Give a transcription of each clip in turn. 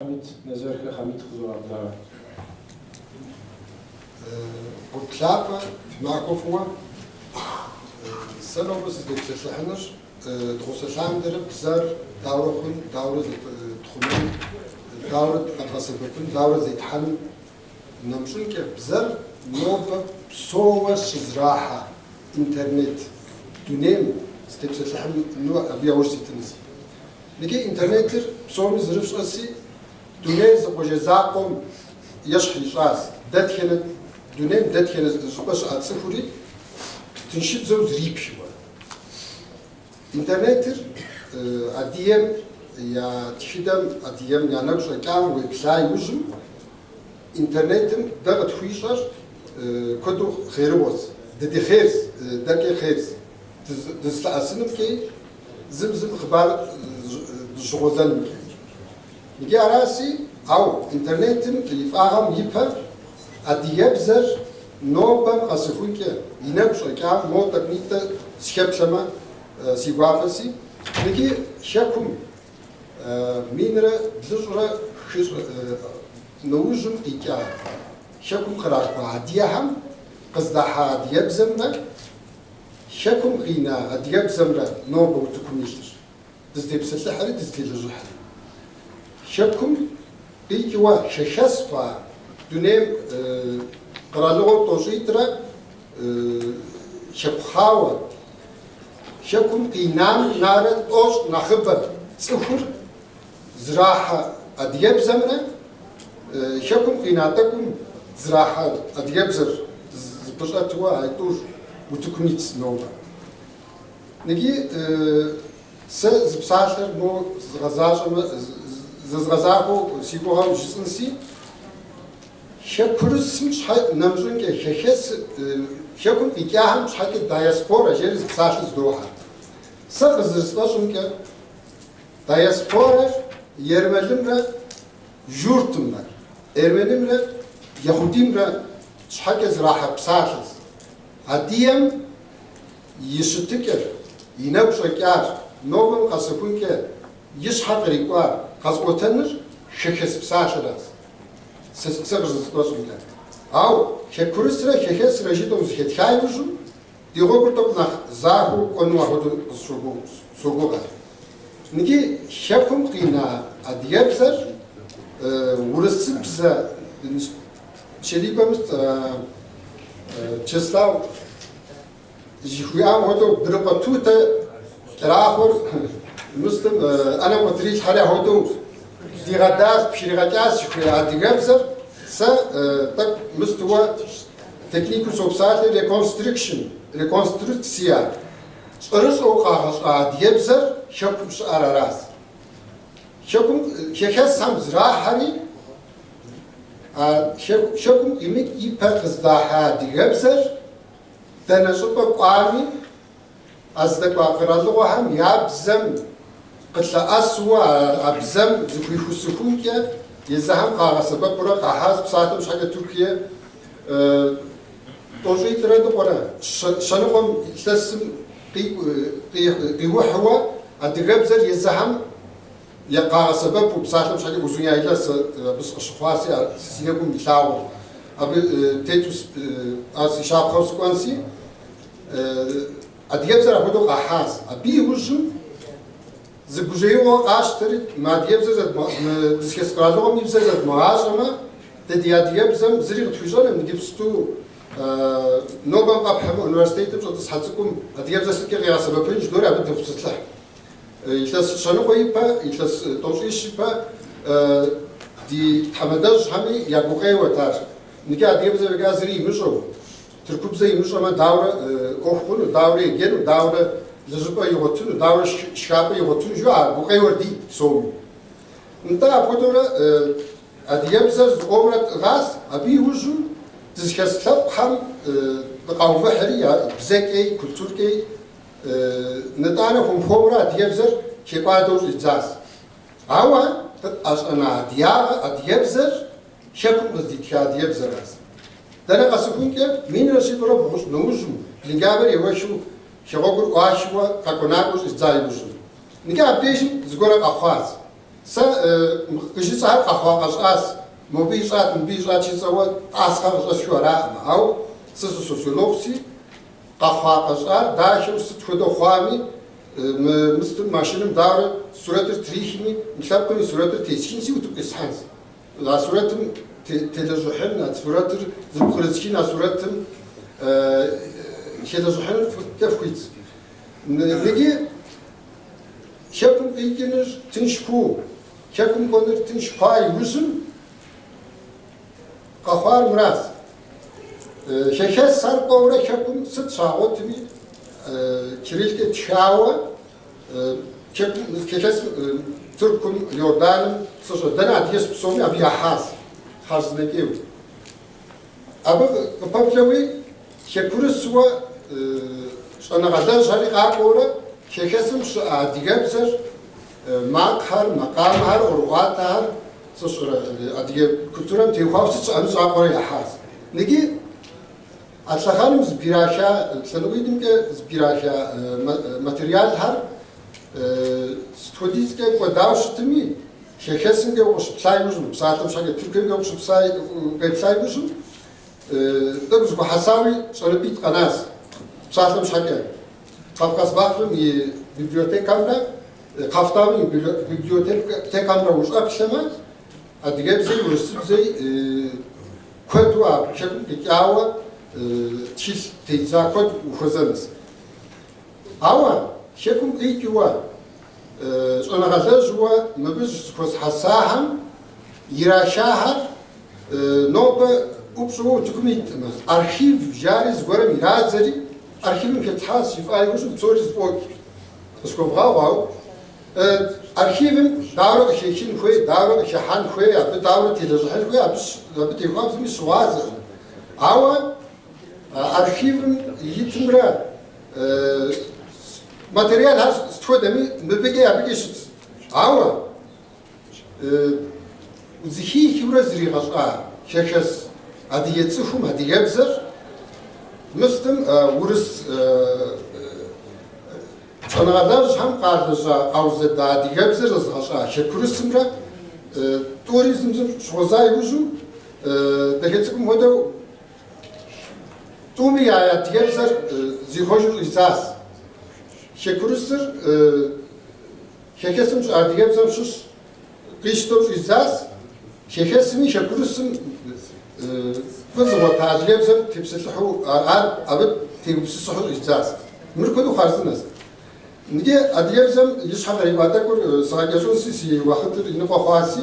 Хьэмид, Нэзэрхэ Хьэмид къызогъэблагъэ. Гуп лъапӏэ, фи махуэ фӏыуэ. Сэ нобэ сызытепсэлъыхьыныр дыгъусэ лъандэрэ бзэр дауэрэ хъун, дауэрэ тхъумэн, дауэрэ къэдгъэсэбэпын, дауэрэ зетхьэным нэмыщӏынкӏэ бзэр нобэ псоуэ щызрахьэ интернет дунейм сытепсэлъыхьыну абы яужь ситынущ. Иджы интернетыр псоми зэрыфщӏэси, дунейр зы къуажэ закъуэм ещхь ищӏащ. Дэтхэнэ дунейм дэтхэнэ щӏыпӏэ щыӏэ цӏыхури тыншыбзэу зрипхыуэ. Интернетыр адыгэм я тхыдэм, адыгэм я нэгу щӏэкӏам уеплъа иужьым, интернетым дэ къытхуищӏэр куэду хъерыгъуэщ, дэ ди хъерщ, дэркӏэ хъерщ. Дызылъэӏэсынымкӏи, зым зым хъыбар дыщыгъуэзэнымкӏи. Иджы араси, ау интернетым и фӏагъэм ипэ адыгэбзэр нобэм къэсыхункӏэ и нэгу щӏэкӏам мо тӏэкӏунитӏэ сыхэплъэмэ си гуапэси, иджы хэкум минрэ блыщӏрэ хыщӏ нэужьым къикӏа хэкум кърахуа адыгэхэм къыздахьа адыгэбзэмрэ Хэкум къина адыгэбзэмрэ нобэ утыкум илъыр, дызытепсэлъыхьри дызытелэжьыхьри. Хэкум къикӏыуэ хэхэс хъуа дунейм къэралыгъуэу тӏощӏитӏрэ хэпхъауэ, хэкум къинам нэрэ тӏощӏ нэхъыбэ цӏыхур зрахьэ адыгэбзэмрэ хэкум къина тӏэкӏум зрахьэ адыгэбзэр зыпыщӏэтуэ а тӏур утыкум итщ нобэ. Ныги сэ зы псалъэр мо згъэзащӏэмэ, зэзгъэзахуэу си гугъэу жысӏынси, хэкурысым щхьэ нэмыщӏынкӏэ хэхэс хэкум къикӏахэм щхьэкӏэ дайаспорэ жери зы псалъэ зыдохьэ. Сэ къызэрысфӏэщӏымкӏэ, Дайаспорэр ермэлымрэ журтымрэ, эрменымрэ ехудимрэ щхьэкӏэ зрахьэ псалъэщ. Адыгэм и щытыкӏэр, и нэгу щӏэкӏар, нобэм къэсыхункӏэ и щхьэ кърикӏуар къэзыӏуэтэныр хэхэс псалъэращ, сэ къызэрысфӏэщӏымкӏэ. Ауэ хэкурысрэ хэхэсрэ жытӏэу зэхэтха иужьым, Ди гъуэгур тӏэкӏу нэхъ захуэу кӏуэну апхуэдэу согугъэ. Ныги хэкум къина адыгэбзэр урысыбзэ нышэдибэм Чеслав жыхуиӏам хуэдэу Брыкъуэ Тутэ кӏэрахъуэр мыстым ӏэнэм къытрилъхьэри апхуэдэу дигъэдащ, пхригъэкӏащ жыхуиӏэ адыгэбзэр сэ тӏэкӏу мыстыуэ Техникэу сопсалъэ reconstruction, реконструкция, щӏэрыщӏэу къагъэщӏа адыгэбзэр хэкум щыӏэр аращ. Хэкум хэхэсхэм зрахьэри, а хэкум къимыкӏ ипэ къыздахьа адыгэбзэр дэнэ щӏыпӏэ кӏуами, А здэкӏуа къэралыгъуэхэм я бзэм къылъэӏэсуэ а бзэм зыхуихусыхункӏэ езыхэм къагъэсэбэпурэ къахьащ псалъэм щхьэкӏэ Туркие тӏощӏитӏрэ ныкъуэрэ щэныкъуэм илъэсым къиухьуэ адыгэбзэр езыхэм къагъэсэбэпу псалъэм щхьэкӏэ Узуняйлэ сэ абы сыкъыщыхъуаси, ар си нэгум илъагъуу абы тету ар си щапхъэу сыкӏуэнси, Адыгэбзэр апхуэдэу къахьащ. Абы иужьым зы гужьеигъуэ къащтэри, мы адыгэбзэр мы дызыхэс къэралыгъуэм и бзэр зэдмыгъащӏэмэ, дэ ди адыгэбзэм зыри къытхуищӏэнукъым иджыпсту нобэм къэпхьэмэ университетым щӏэтӏысхьэ цӏыкӏум адыгэбзэр сыткӏэ къигъэсэбэпын жыдори абы допсэлъыхь. Илъэс щэныкъуэ ипэ, илъэс тӏощӏищ ипэ ди тхьэмадэжьхэми я гукъеуэт ар. Ныджы адыгэбзэ фӏэкӏа зыри имыщӏэу, Тыркубзэ имыщӏэмэ, дауэрэ ӏуэху хъуну, дауэрэ еджэну, дауэрэ лэжьыпӏэ игъуэтыну, дауэрэ шхапӏэ игъуэтыну жыуэ а гукъеуэр диӏэт псоми. Нтӏэ, апхуэдэурэ адыгэбзэр зыкъомрэ тӏыгъащ, абы иужьу дызыхэс лъэпкъхэм дыкъаувыхьри, бзэкӏэи, культуркӏэи, нытӏанэ хуэм-хуэмурэ адыгэбзэр хекӏуадэу щӏидзащ. Ауэ къытӏэщӏэна адыгэбзэр Хэкум къыздитха адыгэбзэращ. Дэнэ къэсыхункӏэ, минрэ щитӏрэ бгъущӏ нэужьым, блынджабэр еуэхыу, хэгъуэгур ӏуахыуэ къэкӏуэ-накӏуэу щӏидза иужьым. Ныджы абдежым зыгуэрэ къэхъуащ. Сэ къыжысӏэхэр къэхъуа къэщӏащ, мобы ищӏат, мыбы ищӏат жысӏэуэ тӏасхъэ къыщӏэсхыу араӏым. Ауэ сэ сысоциологси, къэхъуа къэщӏар дахэу сыт хуэдэу хъуами, мы мыстым машиным дауэрэ сурэтыр трихми, мы лъэпкъым и сурэтыр тесхынси утыку къисхьэнщ. А сурэтым телэжьыхьын, а сурэтыр зыпкърысхын, а сурэтым хэлэжьыхьыныр фӏыкӏэ фхуитщ. Ныги хэкум къикӏыныр тынш хъуу, хэкум кӏуэныр тынш хъуа иужьым къэхъуар мыращ. Хэхэсхэр кӏуэурэ хэкум сыт щагъуэтми кириллкӏэ тхауэ хэхэс Тыркум, Иорданым сыщӏэ дэнэ адыгэ псоми абы яхьащ хъарзынэкӏейуэ. Абы къыпэплъэуи хэкурысуэ щӏэныгъэлэжьхэри къакӏуэурэ хэхэсым щыӏэ адыгэбзэр, макъхэр, макъамэхэр, ӏуэрыӏуатэхэр сыщӏэрэ адыгэ культурэм теухуауэ сыт щыӏэми щӏакъуэрэ яхьащ. Ныги а лъэхъэнэм зыбгираха, лъэныкъуитӏымкӏэ зыбгираха материалхэр сыт хуэдизкӏэ кӏуэдауэ щытми, хэхэсымкӏэ укъыщыплъа иужьым, псалъэм щхьэкӏэ Тыркумкӏэ укъеплъа иужьым, тӏэкӏу зыхуэхьэсауи щӏэныпӏитӏ къэнащ. Псалъэм щхьэкӏэ Кавказ Вакъфым и библиотекэмрэ КАФДА-м и библиотекэмрэ ущӏэплъэмэ, адыгэбзэи урысыбзэи куэду а хэкум къикӏауэ тхылъ тедза куэд ухуэзэнущ. Ауэ хэкум къикӏыуэ щӏэныгъэлэжьуэ мыбы зыхуэзыхьэсахэм ирашахэр нобэ ӏупщӏыуэ утыкум иткъым. Архив жари зыгуэрым ирадзэри, архивым хетхьащ жыфӏа иужьым псори зэфӏокӏ. Къысхуэвгъэгъу, ауэ архивым дауэрэ къыхехын хуей, дауэрэ къыхыхьэн хуей, абы дауэрэ телэжьыхьын хуей, абы теухуауэ зыми щыгъуазэкъым. Ауэ архивым итымрэ материалхэр сыт хуэдэми мыбыкӏи абыкӏи щытщ. Ауэ зыхихыурэ зригъэщӏа хэхэс адыгэ цӏыхум адыгэбзэр мыстым урыс щӏэныгъэлэжьхэм къалэжьа къаузэда адыгэбзэр зэзыгъэщӏа хэкурысымрэ тӏури зым зым щыгъуэза иужьу дахэ цӏыкӏум хуэдэу тӏуми я адыгэбзэр зихъуэжу щӏидзащ. Хэкурысыр хэхэсым щыӏэ адыгэбзэм щыщ къищтэу щӏидзащ, хэхэсми хэкурысым фӏы зыгъуэта адыгэбзэм тепсэлъыхьу ар абы тегупсысыхьу щӏидзащ. Мыр куэду хъарзынэщ. Иджы адыгэбзэм и щхьэ кърикӏуа тӏэкӏур сыгъэкӏэщӏынси, си уэхъытыр и ныкъуэ хъуаси,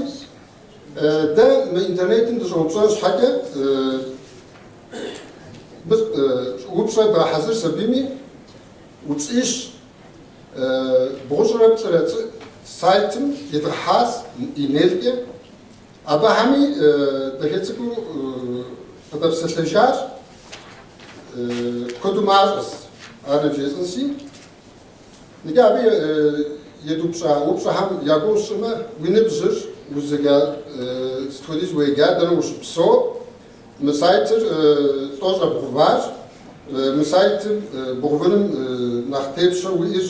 дэ мы интернетым дыщӏэупщӏэн щхьэкӏэ упщӏэ дгъэхьэзыр сабийми, упщӏищ 2 плӏырэ сайтым едгъэхьащ имейлкӏэ. Абыхэми дахэ цӏыкӏуу къыдэпсэлъэжащ, куэду мащӏэщ ар нывжесӏэнси. Иджы абы едупщӏа упщӏэхэм я гугъу сщӏымэ, уи ныбжьыр, узэджа сыт хуэдиз уеджа, дэнэ ущыпсэу, мы сайтыр лӏо щӏэбгъувар, мы сайтым бгъувыным нэхъ тепщэу уиӏэр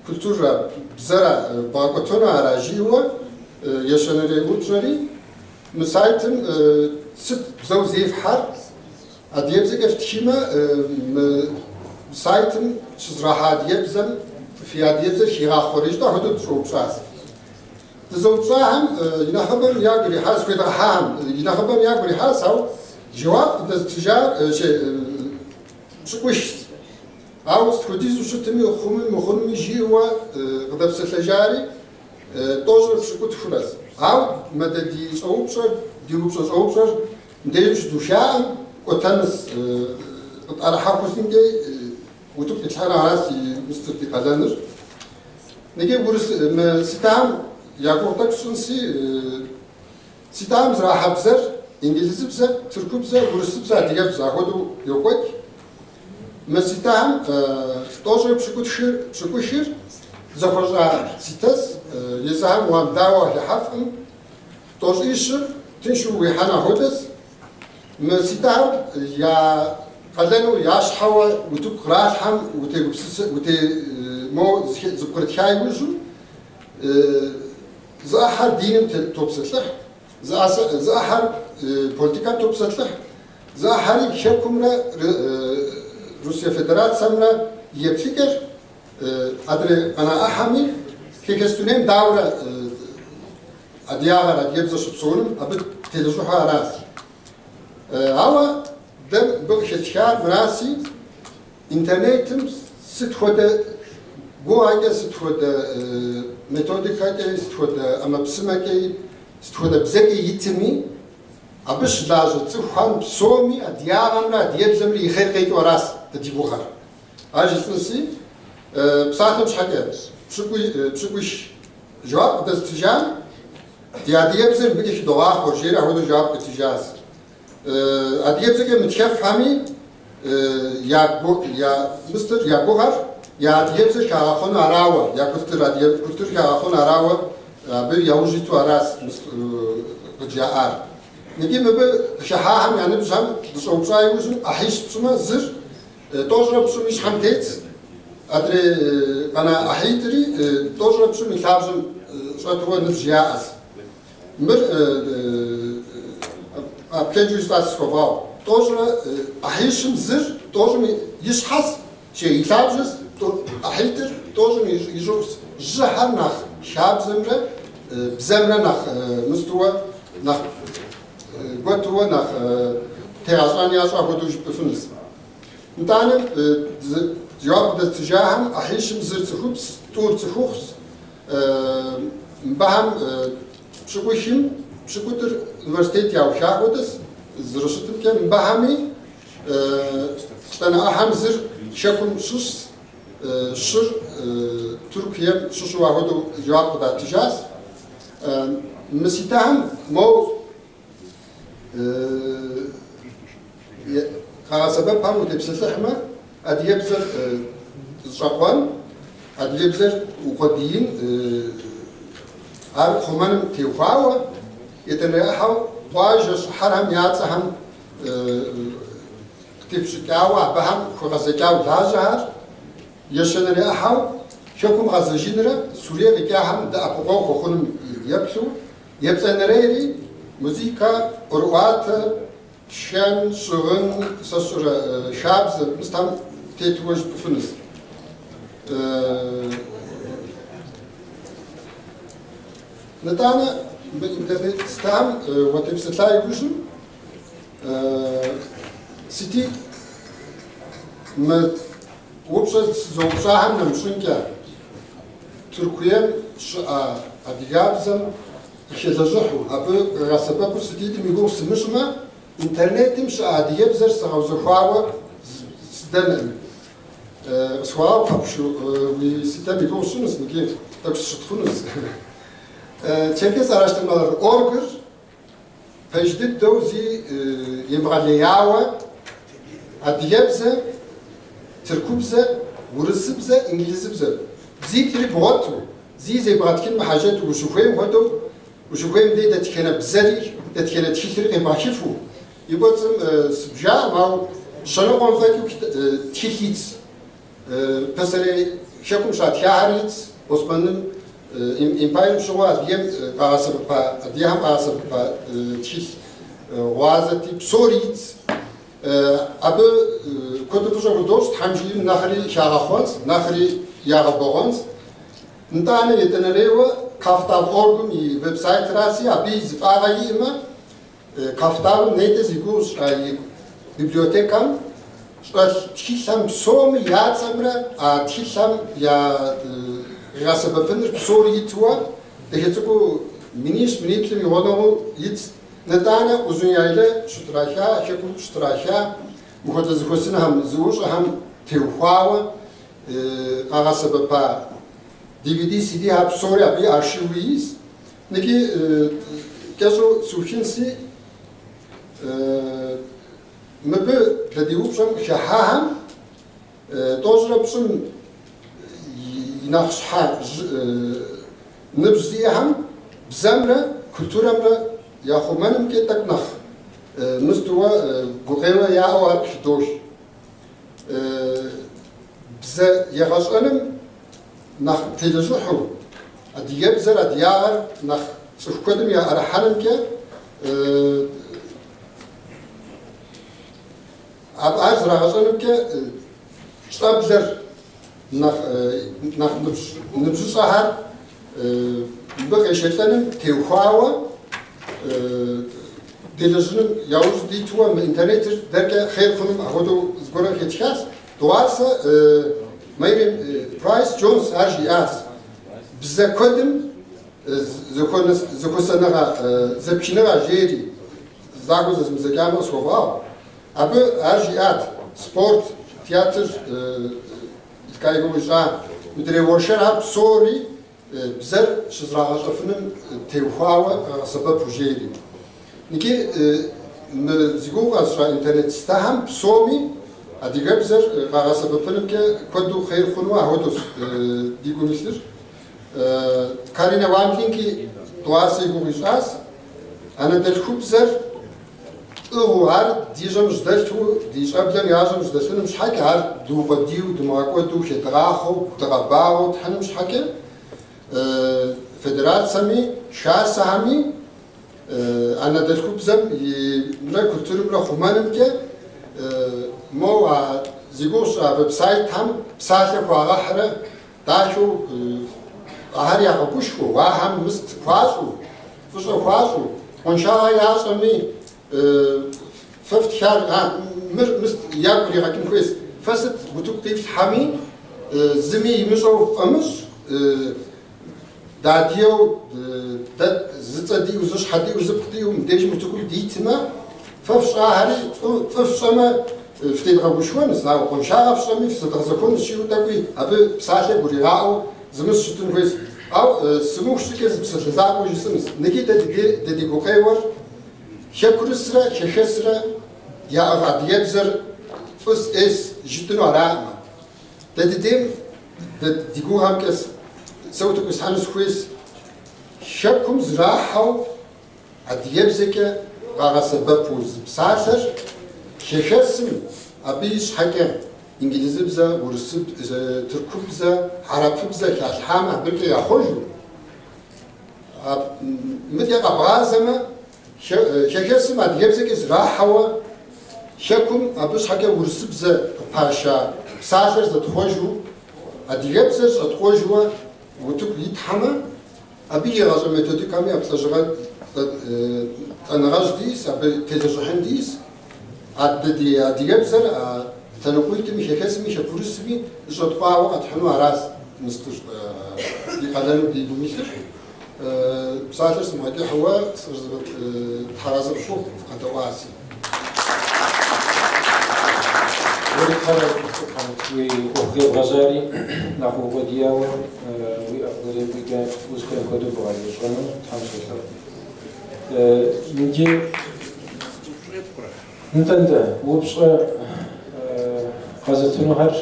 культура, бзэра, бгъэкӏуэтэну ара жиӏэуэ ещанэрей упщӏэри, мы сайтым сыт бзэу зефхьэр, адыгэбзэкӏэ фтхымэ, мы сайтым щызэрахьа адыгэбзэм фи адыгэбзэр хигъахъуэрэ жытӏэу апхуэдэу дыщӏэупщӏащ. Дызэупщӏахэм и нэхъыбэм ягу ирихьащ, зыхуедгъэхьахэм и нэхъыбэм ягу ирихьащ, ауэ жэуап къыдэзытыжар пщыкӏущт. Ауэ сыт хуэдизу щытми, хъуми мыхъунуми жиӏэуэ къыдэпсэлъэжари 183рэщ. Ауэ мыдэ ди щӏэупщӏэр, ди упщӏэ щӏэупщӏэр мыбдежым щыдухаӏым, кӏуэтэныс къытӏэрыхьэхусымкӏэ утыку къитлъхьэну аращ ди мыстыр ди къалэныр. Иджы урыс мы сетам я гугъу тӏэкӏу сщӏынси, сетам зэрахьэ бзэр инджылызыбзэ, тыркубзэ, урысыбзэ, адыгэбзэ апхуэдэу йокӏуэкӏ. Мы сетам 170-р зэхуэщӏа сетэс, езыхэм уамдауэ хыхьэфӏым, 90-р тыншу уихьэну апхуэдэс. Мы сетам я къалэну я щхьэуэ утыку къралъхьэм утегупсысэ, мо зыпкърытха иужьым. Зы ӏыхьэр диным топсэлъыхь, зы ӏыхьэр политикэм топсэлъыхь, зы ӏыхьэри Хэкумрэ Русие Федерацэмрэ и еплъыкӏэр, адрей къэна ӏыхьэми хэхэс дунейм дауэрэ адыгагъэр, адыгэбзэ щыпсэуным абы телэжьыхьу аращ. Ауэ дэ мыбы къыхэтхар мыраси, интернетым сыт хуэдэ гугъэкӏэ, сыт хуэдэ методикэкӏэ, сыт хуэдэ ӏэмэпсымэкӏэ, сыт хуэдэ бзэкӏэ итми, абы щылажьэ цӏыхухэм псоми адыгагъэмрэ адыгэбзэмрэ и хъер къекӏыу аращ дэ ди гугъэр. Ар жысӏэнси, псалъэм щхьэкӏэ пщыкӏуищ жэуап къыдэзытыжам, ди адыгэбзэр мыбыкӏэ хыдогъахъуэ, жери апхуэдэу жэуап къытыжащ. Адыгэбзэкӏэ мытхэфхэми я гугъэр я адыгэбзэр хагъэхъуэну арауэ, я культур, адыгэ культур хагъэхъуэну арауэ, абы яужь иту аращ къыджаӏар. Икӏи мыбы къыхыхьахэм я ныбжьхэм дыщӏэупщӏа иужьым ӏыхьищ пщӏымэ, зыр 35-м и щхьэм тетщ, адрей къэна ӏыхьитӏри 35-м и лъабжьэм щӏэтуэ ныбжь яӏэщ. Мыр пхэнжу жысӏащ, схуэвгъэгъу. Тӏощӏрэ ӏыхьищым зыр 30-м и щхьэс, и лъабжьэс, ӏыхьитӏыр 30-м и щӏыӏус. Жьыхэр нэхъ хабзэмрэ бзэмрэ нэхъ мыстууэ, нэхъ гуэтууэ, нэхъ тегъэщӏэн ящӏа хуэдэу жыпӏэфынущ. Нтӏанэ жэуап къыдэзытыжахэм ӏыхьищым зыр цӏыхубз, тӏур цӏыхухъущ. Мыбыхэм пщыкӏухым пщыкӏутӏыр университет яуха хуэдэщ зэрыщытымкӏэ, мыбыхэми плӏанэ ӏыхьэм зыр Хэкум щыщщ, щыр Тыркуем щыщу апхуэдэу жэуап къыдатыжащ. Мы ситэхэм моу къагъэсэбэпхэм утепсэлъыхьмэ, адыгэбзэр зыщӏэкъуэн, адыгэбзэр укъуэдиин, ар хъумэным теухуауэ, етӏанэрей ӏыхьэу къуажэ щыхьэрхэм я цӏэхэм къытепщӏыкӏауэ абыхэм хуэгъэзэкӏауэ лажьэхэр, ещанэрей ӏыхьэу Хэкум гъэзэжынрэ Сурие къикӏахэм дэӏэпыкъуэгъу хуэхъуным еплъу, еплӏанэрейри музыкэ, ӏуэрыӏуатэ, шхэн, щыгъын, сэ сщӏэрэ хабзэ, мыстхэм тетуэ жыпӏэфынущ. Нытӏанэ мы интернет ситэхэм уатепсэлъа иужьым сыти мы упщӏэ сызэупщӏахэм нэмыщӏынкӏэ Тыркуем щыӏэ адыгабзэм къыхэлэжьыхьу, абы къигъэсэбэпу сытитӏым и гугъу сымыщӏмэ, интернетым щыӏэ адыгэбзэр сыгъэузэхуауэ сыдэнэӏым. Къысхуэгъэгъу Пэпшу, уи ситэм и гугъу сщӏынущ, икӏи тӏэкӏу сыщытхъунущ. Черкес Araştırmalar org-ыр пэж дыдэу зи емыгъэлеяуэ адыгэбзэ, тыркубзэ, урысыбзэ, инглизыбзэ бзитӏри бгъуэту, зи зебгъэтхын мыхьэжэту ущыхуейм хуэдэу, ущыхуейм дей дэтхэнэ бзэри, дэтхэнэ тхылъри къебгъэхыфу, и кӏуэцӏым сыбжаӏым, ауэ щэныкъуэм фӏэкӏыу тхылъ итщ. Пасэрей хэкум щатхахэр итщ, Османым империем щыгъуэ адыгэм къагъэсэбэпа, адыгэхэм къагъэсэбэпа тхылъ гъуазэти, псори итщ. Абы куэду фӏыщӏэ худощӏ, Тхьэм жиӏэм нэхъри хагъэхъуэнщ, нэхъри ягъэбэгъуэнщ. Нтӏанэ етӏанэрейуэ Кафтав орг-м и веб-сайтращи, абы и зы фӏагъэ иӏэмэ, Кафтавым нетӏэ зи гугъу сщӏа и библиотекэм щӏэлъ тхылъхэм псоми я цӏэмрэ а тхылъхэм я къигъэсэбэпыныр псори итуэ, дахэ цӏыкӏуу минищ, миниплӏым и гъунэгъуу итщ. Нтӏанэ Узун-Яйлэ щытраха, хэкум щытраха, мыхуэдэ зэхуэсынхэм, зэӏущӏэхэм теухуауэ къагъэсэбэпа DVD, CD а псори абы и архиву ис. Икӏи кӏэщӏу сухынси, мыбы дэ ди упщӏэм къыхыхьахэм 35-м и нэхъыщхьэ ныбжь зиӏэхэм бзэмрэ культурэмрэ яхъумэнымкӏэ тӏэкӏу нэхъ мыстууэ гукъеуэ яӏэу ар къыхыдох. Бзэ егъэщӏэным нэхъ телэжьыхьу, Адыгэбзэр, адыгагъэр нэхъ цӏыху куэдым яӏэрыхьэнымкӏэ ар зрагъэщӏэнымкӏэ щӏэблэр нэхъ ныбжьыщӏэхэр мыбы къешэлӏэным теухуауэ делэжьыным яужь дитуэ мы интернетыр дэркӏэ хъер хъуным апхуэдэу зыгуэрэ хетхащ. Дыгъуасэ Мэри Прайс Джонс ар жиӏащ. Бзэ куэдым зэхуэсэныгъэ, зэпхыныгъэ жери, захуэу зэзмыдзэкӏамэ къысхуэгъуагъу. Абы ар жиӏат, спорт, театр ткайгыу ищӏа. Мыдрей уэршэрхэр псори бзэр щызрагъэщӏэфыным теухуауэ къагъэсэбэпу жери. Икӏи мы зи гугъу къэсщӏа интернет сетхэм псоми адыгэбзэр къагъэсэбэпынымкӏэ куэду хъер хъуну апхуэдэу ди гум илъыр. Каринэ Вантлинги дыгъуасэ и гугъу ищӏащ. Анэдэлъхубзэр тӏыгъыу ар ди жьэм жьэдэлъу, ди щӏэблэм я жьэм жьэдэлъыным щхьэкӏэ, ар дыукъуэдийуэ, дымыгъэкӏуэду, хедгъахъуэу, дыгъэбагъуэу тхьыным щхьэкӏэ, федерацэми, хасэхэми анэдэлъхубзэм имрэ культурымрэ хъумэнымкӏэ моу а зи гугъу сщӏа веб-сайтхэм псалъэ хуагъэхьрэ дахэу ахэр ягъэгушхуэу, ахэм мыст хуащӏу, фӏыщӏэ хуащӏу, къуаншагъэ ящӏэми, фэ фтхар, мыр мыст ягу къригъэкӏын хуейщ. Фэ сыт утыку къифлъхьэми, зыми имыщӏэу фӏэмыщӏ, дадыеу дэ зы цӏэ диӏэу, зы щхьэ диӏэу, зыпкъ диӏэу мыбдежым утыкум дитмэ, фэ фщӏахэри фӏы фщӏэмэ, фытедгъэгушхуэнущ, ауэ къуаншагъэ фщӏэми фызэдгъэзэхуэнущ жиӏэу тӏэкӏуи абы псалъэ гуригъаӏуэу зымыс щытын хуейщ. Ауэ сымыух щӏыкӏэ зы псалъэ закъуэ жысӏэнущ. Ныги дэ ди гукъеуэр хэкурысрэ хэхэсрэ яӏыгъ адыгэбзэр фӏыс ӏейс жытӏыну араӏымэ. Дэ дыдейм дэ ди гугъэмкӏэ сэ утыку ислъхьэну сыхуейщ. Хэкум зрахьэу адыгэбзэкӏэ къагъэсэбэпу зы псалъэр хэхэсым абы и щхьэкӏэ инглызыбзэ, урысыбзэ, тыркубзэ, хьэрыпыбзэ халъхьамэ абыкӏэ яхъуэжу, мыдэ къэбгъазэмэ, хэхэсым адыгэбзэкӏэ зрахьэуэ хэкум абы щхьэкӏэ урысыбзэ къыпаша псалъэр зэтхъуэжу, адыгэбзэр щӏэтхъуэжуэ утыку итхьэмэ, абы игъэщӏэ методикэми абы лэжьыгъэ лӏэныгъэжь диӏэс, абы телэжьыхьын диӏэс. Адэ ди адыгэбзэр а лъэныкъуитӏми, хэхэсми, хэкурысми щӏэткъуауэ къэтхьыну аращ мыстыр ди къалэну ди гум илъыр. Псалъэр сымыгъэкӏыхьуэ тхьэразэ къыфхухъу фыкъэдэӏуаси. Уэри тхьэр уи ӏуэху ебгъэжьари нэхъ укъуэдияуэ уи ӏэ къызэрекӏукӏэ узыхуейм хуэдэу бгъэзэщӏэну Тхьэм солъэӏу. Иджы нтӏэ-нтӏэ, упщӏэ къэзытынухэр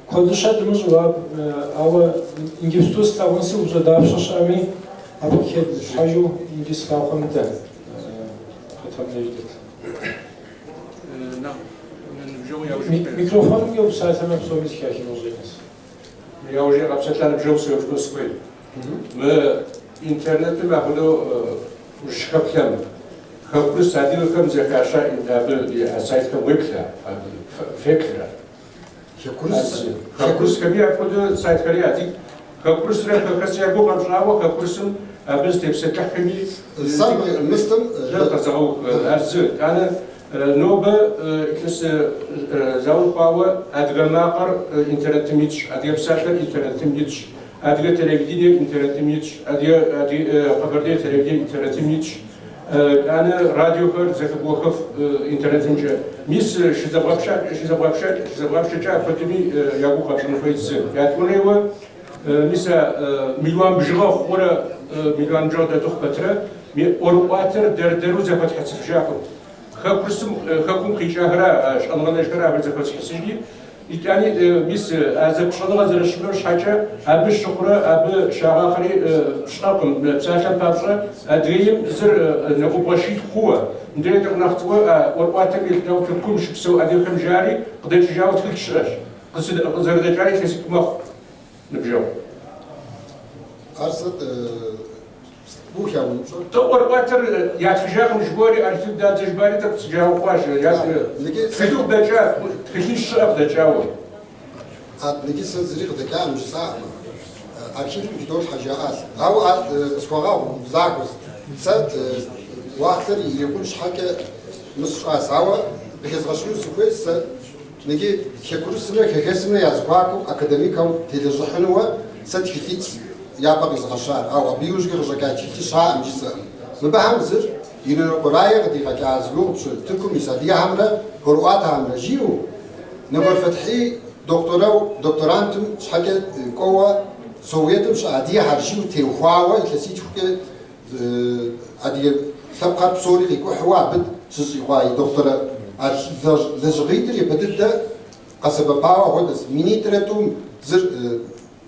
куэдыщэ дымыщӏу, ауэ иджыпсту слъагъунси упщӏэ дапщэ щыӏэми, абы къыхедгъэхьэжу иджы слъагъухэм нтӏэ хэтхэм деж дэт. Микрофонымкӏэ упсалъэмэ псоми зэхахыну къыщӏэкӏынщ. Яужьей къэпсэлъа ныбжьэгъу сеупщӏыну сыхуейт. Мы интернетым апхуэдэу ущыхэплъэм, хэкурыс адыгэхэм зэхаша абы я сайтхэм уеплъа, абы феплърэ? Хэкурыс. Хэкурысхэми апхуэдэ сайтхэри адыг. Хэкурысрэ хэхэс я гугъу къэпщӏауэ, хэкурысым абы зытепсэлъыхьхэми Сэ мыстым зэ къэзыгъэух ар зы. Итӏанэ нобэ илъэс заул хъуауэ адыгэ макъыр интернетым итщ, адыгэ псалъэр интернетым итщ, адыгэ телевидениер интернетым итщ, адыгэ къэбэрдей телевидениер интернетым итщ. Итӏанэ радиохэр зэхэбгъэхыф интернетымкӏэ. Мис щызэбгъэпщэкӏэ апхуэдэми я гугъу къэпщӏын хуейт зы. Ятӏуэнейуэ мис а мелуан бжыгъэ хъурэ мелуан бжыгъэ дэтыхъу пэтрэ ӏуэрыӏуатэр дэр-дэру зэхуэтхьэсыфыжакъым. Хэкурысым хэкум къикӏахэрэ щӏэныгъэлэжьхэрэ абы зэхуэсхьэсыжри, итӏани мис а зэпыщӏэныгъэ зэрыщымыӏэм щхьэкӏэ абы щыхъурэ абы щагъахъэри пщӏэкъым. Псалъэм папщӏэ Адыгейм зыр нэкӏубгъуэ щитху хъууэ, мыдрейр тӏэкӏу нэхъ цӏыкӏууэ а ӏуэрыӏуатэм елъытауэ Тыркум щыпсэу адыгэхэм жари къыдэкӏыжауэ тхылъ щыӏэщ. Къызэрыдэкӏари илъэситӏ мэхъу ныбжьэгъу. Ар сэ буха уи упщӏэр? ӏуэрыӏуатэр ятхыжакъым жыпӏэри, архив дадзэ жыпӏари тӏэкӏу сыджауэ хъуащ. Тхылъу къыдэкӏа, тхылъищ щыӏэ къыдэкӏауэ. Ныджы сэ зыри къыдэкӏакъым жысӏакъым. Архивым хыдолъхьэ жаӏащ. Ауэ ар къысхуэгъэгъу захуэщ. Сэ уахътэр ирикъун щхьэкӏэ мы сщӏащ. Ауэ къыхэзгъэщыну сыхуейщ сэ ныджы хэкурысымрэ хэхэсымрэ я зэхуакум академикэу телэжьыхьынуэ сэ тхылъитӏ япэ къизгъэщар. Ауэ абы иужькӏэ къыщӏэкӏа тхылъи щыӏэкъым жысӏэкъым. Мыбыхэм зыр Инарыкъуэ Рае къыдигъэкӏа зи гугъу пщӏы Тыркум ис адыгэхэмрэ ӏуэрыӏуатэхэмрэ жиӏэу, Нэгуэр Фэтхьи докторэу докторантым щхьэкӏэ кӏуэуэ Советым щыӏэ адыгэхэр жиӏэу теухуауэ илъэситхукӏэ адыгэ лъэпкъхэр псори къикӏухьыуэ абы щыщӏикъуа и докторэ а лэжьыгъитӏыр япэ дыдэ къэсэбэпауэ апхуэдэщ. Минитӏрэ тӏум зыр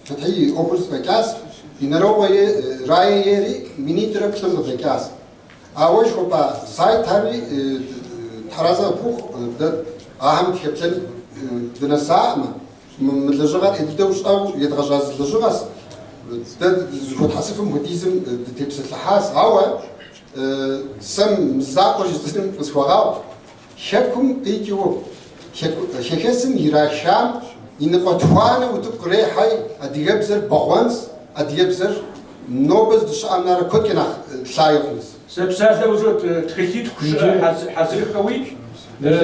Фэтхьи и ӏуэхур зэфӏэкӏащ, Инарыкъуэ Рае ейри минитӏрэ плӏым къыдэкӏащ. Ауэ жыхуэпӏа сайтхэми тхьэразэ къыпхухъу, дэ ахэм дыхэплъэн дынэсаӏымэ, мы лэжьыгъэр ӏей дыдэу щӏэу едгъэжьа зы лэжьыгъэщ, дэ зыхуэтхьэсыфым хуэдизым дытепсэлъыхьащ. Ауэ сэ мы закъуэ жысӏэным къысхуэгъэгъу, хэкум къикӏыу хэхэсым ирашам и ныкъуэтхуанэ утыку кърехьэи адыгэбзэр бэгъуэнщ, адыгэбзэр нобэ здыщыӏэм нэрэ куэдкӏэ нэхъ лъагэ хъунщ. Сэ псалъэ узот тхылъитху щыӏэ хьэзырхэуи,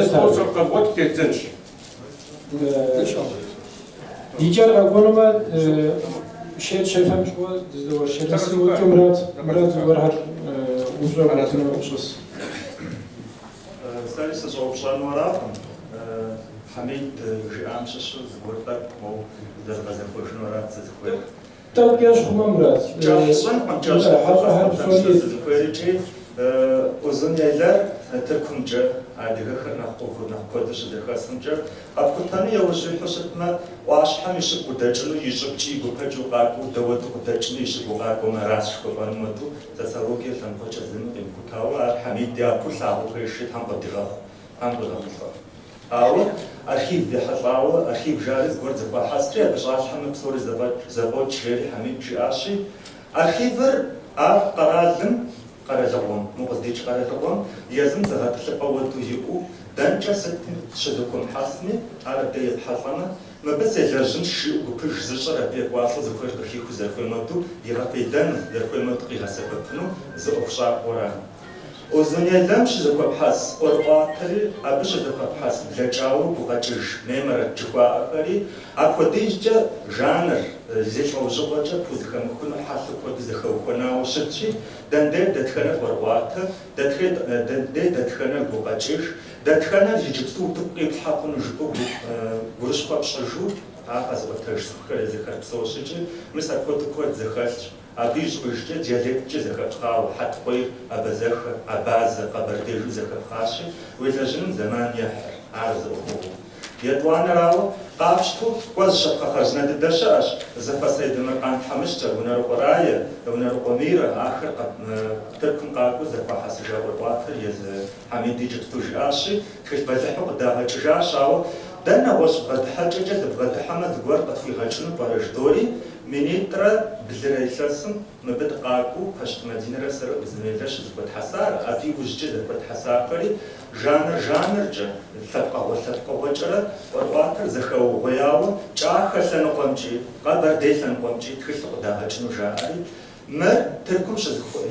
спонсор къэвгъуэт теддзэнщ. Ди кӏэр къэкӏуэнумэ, шей дыщефэм щыгъуэ дыздэуэршэрынси, Мурат, Мурат зыгуэрхэр упщӏэ къратыну щыс. Сэри сыщӏэупщӏэну аракъым. Хьэмид жиӏам щыщу зыгуэр тӏэкӏу моуэ зэзгъэзэхуэжыну арат сызыхуейр. Тӏэкӏу кӏэщӏ хъумэ, Мурат. Кӏэщӏ сщӏынкъым, кӏэщӏ Хьэщӏэхэр псори сызыхуейр икӏи Узун-Яйлэр Тыркумкӏэ, адыгэхэр нэхъ ӏуву, нэхъ куэду щызэхэсымкӏэ къэпхутэну яужь уихьэу щытмэ, ӏуащхьэм и щыгу удэкӏыну, и щӏыбкӏи и гупэкӏи укъакӏуэу, дауэду къыдэкӏыну и щыгу укъакӏуэмэ, аращ жыхуэпӏэнум хуэдэу социологие лъэныкъуэкӏэ зыми къимыхутауэ, ар Хьэмид япэу лъагъуэ пхешри Тхьэм къыдигъэхъу, Тхьэм къыдигъэхъулӏэ. Ауэ архив ехьэлӏауэ, архив жари зыгуэр зэхуахьэсри, абы щӏалъхьэмэ псори зэфӏокӏ, жери Хьэмид жиӏащи, архивыр ар къэралым, къэралыгъуэм, укъыздикӏ къэралыгъуэм езым зыгъэтӏылъыпӏэ уэду иӏэу, дэнкӏэ сытми щызэхуэмыхьэсми, ар абы епхьэлӏэмэ, мыбы селэжьынщ жиӏэу гупыж зыщӏыр абы екӏуалӏэу зыхуейр къыхихыу зэрыхуейм хуэдэу игъэфедэну, зэрыхуейм хуэдэу къигъэсэбэпыну зы ӏуэхущӏапӏэу ара. Узун-Яйлэм щызэхуэпхьэс ӏуэрыӏуатэри, абы щызэхуэпхьэс блэкӏауэ гукъэкӏыж меморэ жыхуаӏэхэри, апхуэдизкӏэ жанр зи лӏэужьыгъуэкӏэ пхузэхэмыхуну хьэлъэу куэду зэхэухуэнауэ щытщи, дэндей дэтхэнэр ӏуэрыӏуатэ, дэнде дэтхэнэр гукъэкӏыж, дэтхэнэр иджыпсту утыку къиплъхьэ хъуну жыпӏэу гурыщхъуэ пщӏыжу ар къэзыӏуэтэж цӏыхухэр езыхэр псэущ икӏи мис апхуэдэу куэд зэхэлъщ. Абы ищӏыӏужкӏэ диалекткӏэ зэхэпхъауэ, хьэткъуейр, абазэхэ, абазэ, къэбэрдей жу зэхэпхъащи, уелэжьыным зэман ехьыр, ар зы ӏуэхугъуэу. Етӏуанэрауэ, къапщтэу, кӏуэ зы щапхъэ хъарзынэ дыдэ щыӏэщ, Зэфэс Айдэмыркъан тхьэмыщкӏэр, Унэрыкъуэ Рае, Унэрыкъуэ Мирэ, ахэр Тыркум къакӏуэу зэхуахьэсыжа ӏуэрыӏуатэр езы Хьэмид иджыпсту жиӏащи, тхылъ бэлыхьу къыдагъэкӏыжащ, ауэ дэ нэгъуэщӏ бгъэдыхьэкӏэкӏэ дыбгъэдыхьэмэ зыгуэр къытхуигъэкӏыну пӏэрэ жыдори, минитӏрэ блырэ илъэсым мыбы дыкъакӏуэу Пащты Мадинэрэ сэрэ Узун-Яйлэ щызэхуэтхьэсар, абы иужькӏэ зэхуэтхьэсахэри жанр-жанркӏэ, лъэпкъыгъуэ-лъэпкъыгъуэкӏэрэ ӏуэрыӏуатэр зэхэугъуеяуэ кӏахэ лъэныкъуэмкӏи, къэбэрдей лъэныкъуэмкӏи тхылъу къыдагъэкӏыну жаӏэри, мыр Тыркум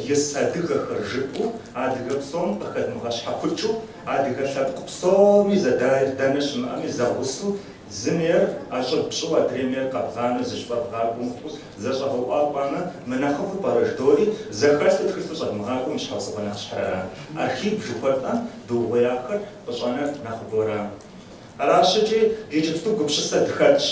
ис адыгэхэр жыпӏэу, адыгэ псом къыхэдмыгъэщхьэхукӏыу, адыгэ лъэпкъ псоми зэдайр дэнэ щымыӏэми зэгъусэу зым ейр ӏэщӏыб пщӏыуэ, адрейм ейр къэбгъанэу зыщӏыпӏэ бгъакӏуэу мыхъуу зэщӏэгъэуӏуа кӏуамэ, мынэхъыфӏу пӏэрэ жыдори, зэхэлъу тхылъу щӏэдмыгъакӏуэм и щхьэусыгъуэ нэхъыщхьэр ара. Архив жыхуэтӏэм дыугъуеяхэр къыщӏэнэр нэхъыбэу ара. Аращ икӏи иджыпсту гупсысэ дыхэтщ.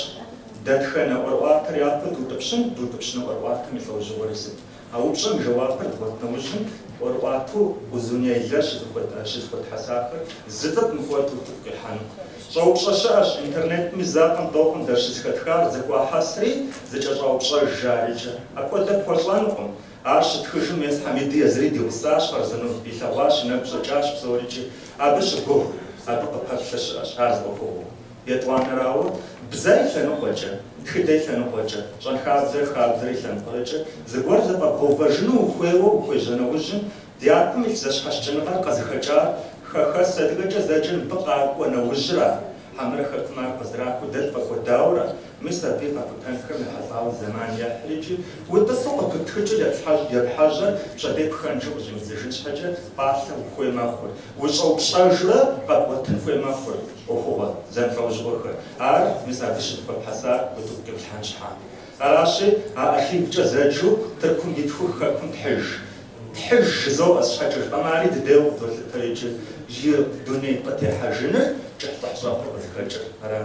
Дэтхэнэ ӏуэрыӏуатэр япэу дутӏыпщын, дутӏыпщыну ӏуэрыӏуатэм и лӏэужьыгъуэри сыт? А упщӏэм и жэуапыр дгъуэт нэужьым ӏуэрыӏуатэу Узун-Яйлэ щызэхуэтхьэсахэр зы цӏыкӏу мыхуэдэу утыку къихьэну. Щӏэупщӏэ щыӏэщ, интернетми закъым тӏэукъым зэрыщызэхэтхар зэхуахьэсри, зыкӏэщӏаупщӏэж жарикӏэ. Апхуэдэ пхуэщӏэнукъым. Ар щытхыжым мес Хьэмиди езыри ди гъусащ, хъарзынэу илъэгъуащ, и нэгу щӏэкӏащ псорикӏи. Абы щыгугъ, абы къыпэплъэ щыӏэщ, ар зы ӏуэхугъуэу. Етӏуанэрауэ, бзэ и лъэныкъуэкӏэ, тхыдэ и лъэныкъуэкӏэ, щӏэнхабзэрэ хабзэрэ и лъэныкъуэрэкӏэ зыгуэр зэфӏэбгъэувэжыну ухуейуэ ухуежьэ нэужьым, дяпэм илъ зэщхьэщыкӏыныгъэр къызыхэкӏар хэхэс адыгэкӏэ зэджэр мыбы къакӏуэ нэужьыра, хьэмэрэ хэкум ар къызэрахыу дэ тфӏэкӏуэдауэра, мис абы и къэхутэнхэм ехьэлӏауэ зэман ехьыр икӏи утӏысу къыпыптхыкӏыр епхьэжьэр пщэдей пхэнжу къыщӏимыдзыжын щхьэкӏэ пӏалъэ ухуей мэхъур, ущӏэупщӏэжурэ къэбгъуэтын хуей мэхъур ӏуэхугъуэ зэмылӏэужьыгъуэхэр. Ар мис абы щызэхуэпхьэсар утыку къиплъхьэн щхьа. Аращи, а архивкӏэ зэджэу Тыркум итхур хэкум тхьыж. Тхьыж жызоӏэ щхьэкӏэ жыпӏэмэ, ари дыдейуэ къыдолъытэр иджы и дуней къытехьэжыныр кӏыхьлӏыхь щӏэхъур къызыхэкӏыр. Ара?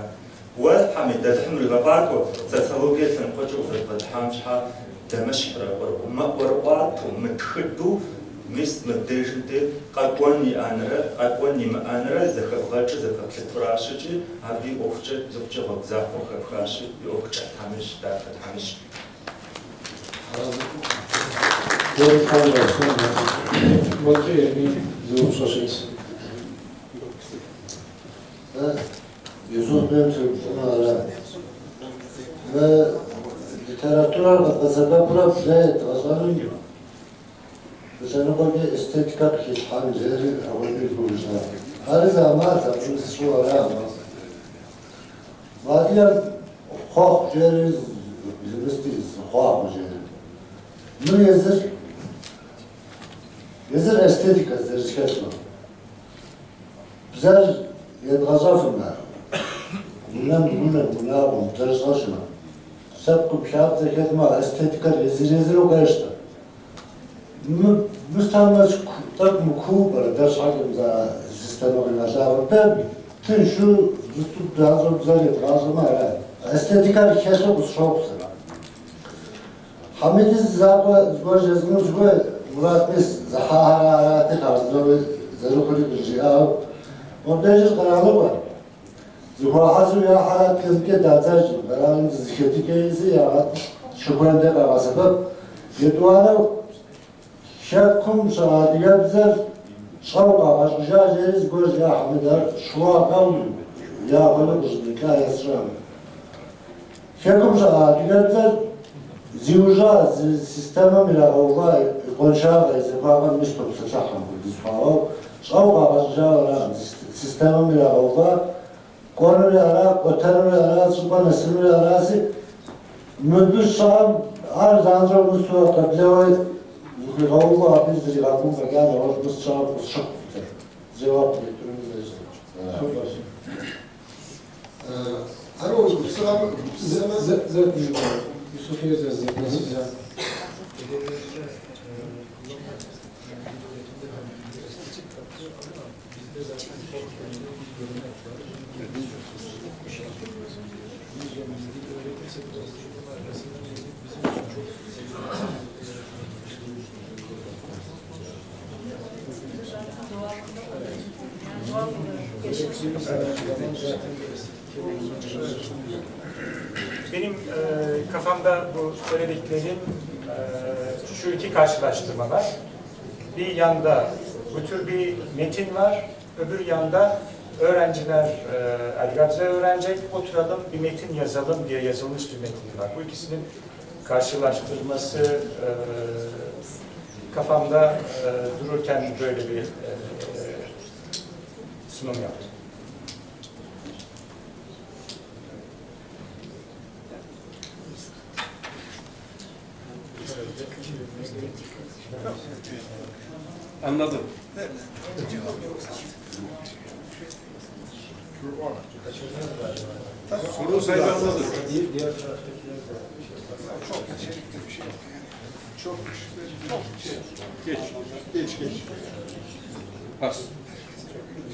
Уэ, Хьэмид, Алыхьым уригъэфӏакӏуэ, социологие лъэныкъуэкӏэ узэрыбгъэдыхьам щхьа дэмыщхьрэ, мыӏуэрыӏуатэу, мытхыдэу, мис мыбдежым де къэкӏуэн иӏэнрэ, къэкӏуэн имыӏэнрэ зэхэбгъэкӏыр зэпэплъытуращ икӏи абы и ӏуэхукӏэ зыкъукӏэ гъуэгу захуэ хэпхащи, и ӏуэху кӏыхь Тхьэм ищӏ, дахэ Тхьэм ищӏ. Модкӏэ Ермий зы упщӏэ щыӏэщ. Юсуф бейм сеупщӏыну ара? Мы литературэр къэдгъэсэбэпурэ бзэ едгъэщӏэным зы лъэныкъуэкӏэ эстетикэ къыхилъхьэн жери апхуэдэу и гугъу ищӏа. Ари зы ӏэмал абы сщӏыуэ ара? Мы адыгэм хъуэхъу жери зымысти хъуахъуэ жери. Мыр езыр эстетикэ зэрысхэлъу. Бзэр едгъэщӏэфымэ, унэм, унэм, унагъуэм бзэр щӏэлъмэ, лъэпкъым хабзэ хэлъмэ, эстетикэр езыр-езыру къещтэ. Мыстамэ тӏэкӏу мыкуу пӏэрэ, дэр щхьэкӏэ мы системэ къигъэлъагъуэр. Дэ тыншу зыту занщӏэу бзэр едгъащӏэмэ ара. Эстетикэр хэлъу къысщохъу сэ. Хьэмиди зы закъуэ зыгуэр жезыӏэну сыхуей, Мурат мис зыхьахьэрэ арати хъарзынэуи зэрыхъури къызжиӏауэ. Мыбдежыр къэралыгъуэ. Зыхуахьэсу яхьэрэ ткӏымкӏэ дадзэжкъым, къэралым зы зэхэтыкӏэ изи ягъэтӏылъ щыхуейм де къагъэсэбэп. Етӏуанэу хэкум щыӏэ адыгэбзэр щӏэу къагъэщӏыжа жери зыгуэр жиӏа Хьэмид, ар щыуагъэу яхуэдэу къыщӏыдэкӏа есщӏам. Хэкум щыӏэ адыгэбзэр зиужьа зы системэм ирагъэува и къуаншагъэ, и захуагъэм мис топсэлъыхьым хуэдиз хъуауэ, щӏэу къагъэщӏыжауэ аракъым. Системэм ирагъэува кӏуэнури ара, кӏуэтэнури ара, щӏыпӏэ нэсынури араси, мыбы щыӏэм ар занщӏэу мысу къэблэуэ зыхуигъэуву абы зригъэкӏун фӏэкӏа нэгъуэщӏ мыс щыӏэу къысщыхъу. Жэуап етыну зэрыщытыр. Ар уэ уи гупсыгъэм гупсысэмэ. Зэ Юсуфи зэ. Benim kafamda bu söylediklerim şu iki karşılaştırma var. Bir yanda bu tür bir metin var, öbür yanda öğrenciler Elgabze öğrenecek, oturalım bir metin yazalım diye yazılmış bir metin var. Bu ikisinin karşılaştırması kafamda dururken böyle bir sunum yaptım. Anladım. Sorun sahibi anladı. Diğer taraftakiler de Çok içerikli bir şey. Çok şey. Geç. Geç geç. Pas.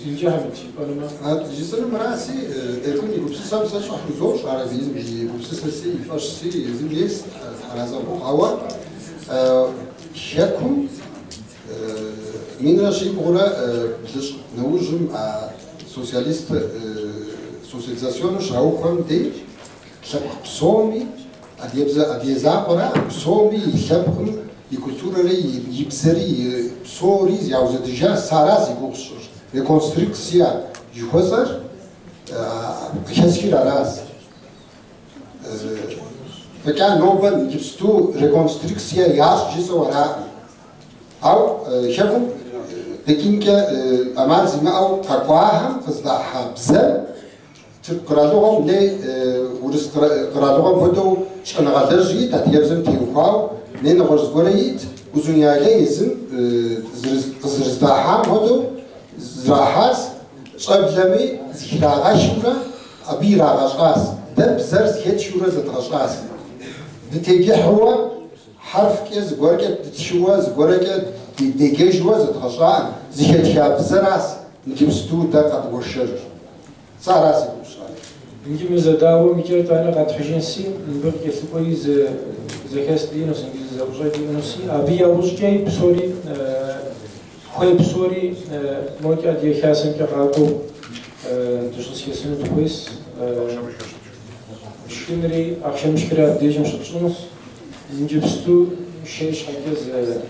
İnce Hamit, önüme. Жысӏэну мыраси, Эркун и гупсысэм сэ щӏыхь хузощӏ, арэзы и гупсысэси, и фӏэщси, езым ейс арэзы хъухъу. Ауэ хэкум минрэ щибгъурэ блыщӏ нэужьым а социалист социализационыр щаухуэм деж лъэпкъ псоми адыгэбзэ адыгэ закъуэра псоми и лъэпкъым и культурэри и бзэри и псори яузэдыжа сэ ара зи гугъу сщӏыр. Реконструкция жыхуэсӏэр Къыхэсхыр аращ. Фӏэкӏа нобэ иджыпсту реконструкция ящӏ жысӏэу араӏым. Ауэ хэкум къикӏынкӏэ ӏэмал зимыӏэу къэкӏуахэм къыздахьа бзэр Тырку къэралыгъуэм ней урыс къэралыгъуэм хуэдэу щӏэныгъэлэжь ит, адыгэбзэм теухуауэ, ней нэгъуэщӏ зыгуэрэ ит, Узун-Яйлэ езым къызэрыздахьам хуэдэу зрахьащ, щӏэблэми зыхрагъэхыурэ абы ирагъэщӏащ. Дэ бзэр зыхетхыурэ зэдгъэщӏащ. Дытеджыхьыуэ хьэрфкӏэ зыгуэркӏэ дытхыуэ, зыгуэрэкӏэ деджэжуэ зэдгъэщӏаӏым, зыхэтха бзэращ иджыпсту дэ къэдгуэшэрыр. Сэ ара си гупсысэр. Иджы мы зэдауэм икӏэр итӏанэ къэтхьыжынси, мыбы къыкӏэлъыкӏуэри зы зэхэс диӏэнущ, иджы зы зэӏущӏэ диӏэнуси, абы яужькӏэ псори хуей псори мокӏэ Адыгэ Хасэмкӏэ къакӏуэу дыщызэхэсыну дыхуейс. Шхынри, ахъшэмышхри абдежым щытщӏынущ. Иджыпсту шей щхьэкӏэ зы.